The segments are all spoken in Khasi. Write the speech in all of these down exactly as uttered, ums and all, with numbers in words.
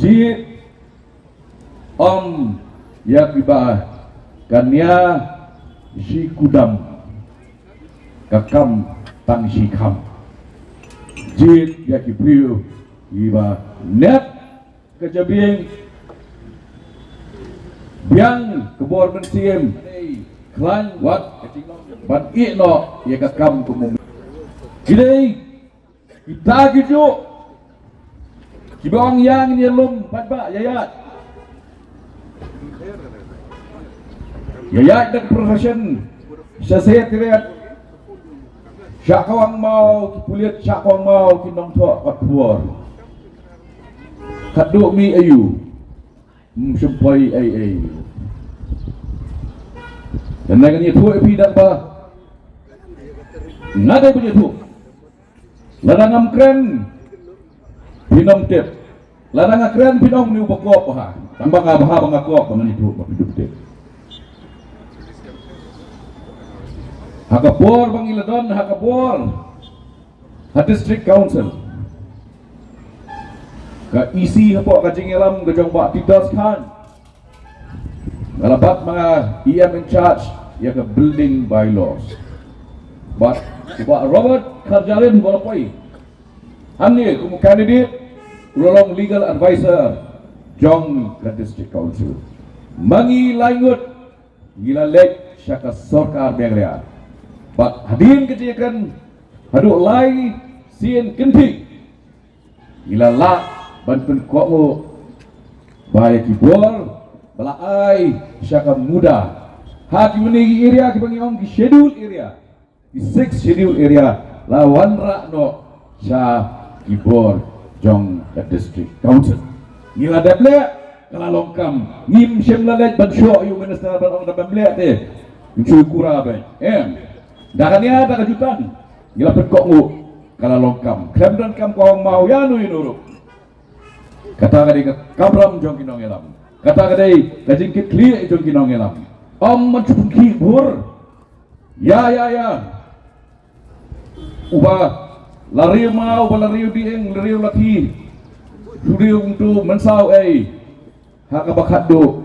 Jied ym ïa kiba ka nia shi kudam, ka kam tang shi kham. Jied ïa ki briew kiba niat ka jabieng, biang ka bor mynsiem, khlaiñ wat ban ïeh noh ïa ka kam ka mumai. Ki dei kita kijuh kiba ong ïa ngin ïalum paidbah, ïa ïaid, ïa ïaid da ka procession sha Secretariat, sha Kawang Maw, ki pulit sha Kawang Maw, ki nongthoh ka khubor. Khadduh mi ayu, ym shym poi ei ei. Te ngan ïathuh ïa phi da kaba nga dei ban ïathuh. Lada ngam kren, phin ym tip. Lada nga kren, phin ong une u bakop bha. Tang ba nga bha ba nga kop, ba ngan ïathuh ba phin ym tip. Ha ka por ba ngi la don ha ka bor ha District Council, ka E C hapoh ka jingïalam ka jong Bah Titus Chyne, nga la bat ma nga E M in charge ïa ka building bylaws. Bad u Bah Robert Kharjahrin ba la poi hangne kum u candidate, u la long legal advisor jong ka District Council. Ma ngi lai ngut ngi la leit sha ka sorkar Meghalaya. Bad hadien ka jingkren haduh lai sien kynthih, ngi la lah ban pynkohnguh ba ïa ki bor ba la ai sha ka MUDA ha ki mane ki area kiba ngi ong ki schedule area, ki six schedule area, la wanrah noh sha ki bor jong ka District Council. Ngi la dep leh, ka la long kam. Ngim shym la leit ban shoh ïa u minister ban ong da bym leh te, ngin shu kura beit. Em. Da ka nia da ka jutang ngi la pynkohnguh, ka la long kam. Khlem don kam Kawang Maw ïa no ïa no ruh. Kata ka dei ka kamram jong ki nongïalam. Kata ka dei ka jingkitkhlieh jong ki nongïalam. Ym man shu pynkhih bhur. Ïa, ïa, ïa. Uba la riew maw, uba la riew dieng, la riew lathi, shu riew kumto mynsaw ei. Ha kaba khatduh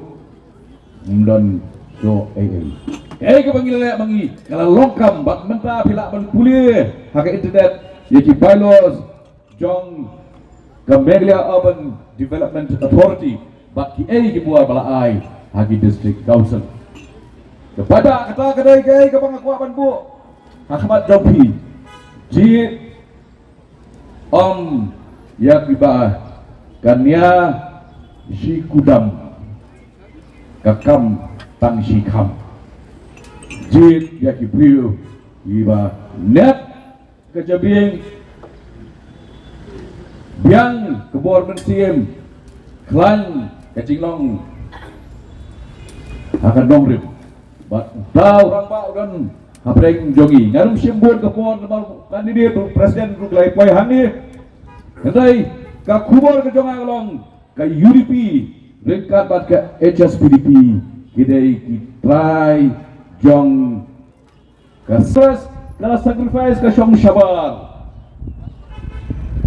ym don shuh ei ei. Ei kaba ngi la leh ma ngi, ka la long kam. Bad mynta phi lah ban pule ha ka internet ïa ki bylaws jong ka Meghalaya Urban Development Authority bad kiei ki bor ba la ai ha ki District Council. Kaba da kata ka dei kaei kaba nga kwah ban buh ha khmat jong phi. Jied ym ïa kiba ka nia shi kudam, ka kam tang shi kham. Jied ïa ki briew kiba niat ka jabieng, biang ka bor mynsiem, khlaiñ ka jinglong ha ka nongrim. Bad uta u rangbah u don hapdeng jong ngi. Nga ruh shim bun ka por namar u candidate u president ruh ka la poi hangne. Hynrei ka khubor ka jong nga ka long ka U D P ryngkat bad ka H S P D P ki dei ki trai jong ka stress, ka la sacrifice ka shong shabar.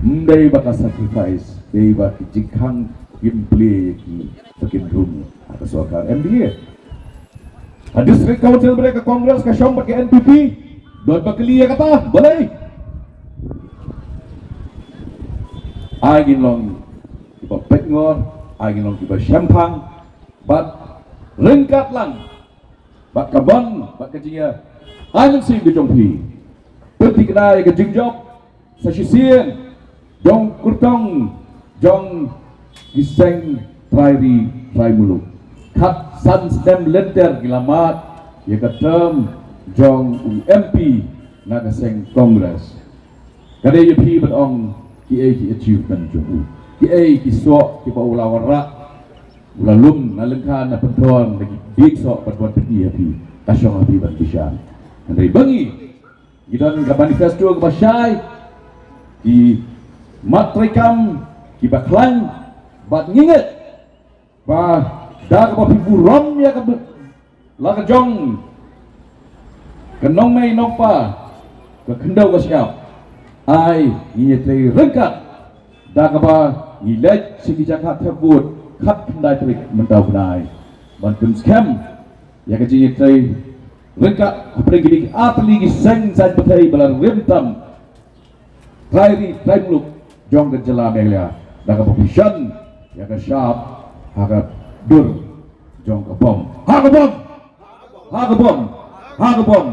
Ym dei ba ka sacrifice, dei ba ki jingkhang kim plie ki ba kin rung ha ka sorkar M D A. Ha District Council ba dei ka Congress ka shong bad ka N P P, don ba kylli ïa kata, balei? Ai ngin long kiba peit ngor, ai ngin long kiba shemphang, bad ryngkat lang bad ka bang, bad ka jingïa ai mynsiem ka jong phi. Pynthikna ïa ka jingjop sa shisien jong kyrtong jong ki seng trai ri trai muluk. Khatsan snem lynter ki la mad ïa ka term jong u M P na ka seng Congress. Ka dei ïa phi ban ong kiei ki achievement jong u, kiei ki soh kiba u la wanrah, u la lum na lyngkha na pynthor na ki dieng soh ban wan pyni ha phi. Ka shong ha phi ban bishar. Hynrei ba ngi, ngi don ka manifesto kaba shai, ki mat treikam kiba khlaiñ, bad ngi ngeit ba da kaba phi burom ïa ka la ka jong ka nongmei nongpa, ka khyndew ka shyiap, ai ngin ïatrei ryngkat da kaba Ngi leit sha ki jaka thep vote khatkhyndai tarik mynta u bnai ban pynskhem ïa ka jingïatrei ryngkat hapdeng kine ki artylli ki seng saiñ pyrthei ba la rim tam trai ri trai muluk jong ka jylla Meghalaya da kaba pynshong ïa ka shap ha ka dur jong ka bom. Ha ka bom! Ha ka bom! Ha ka bom!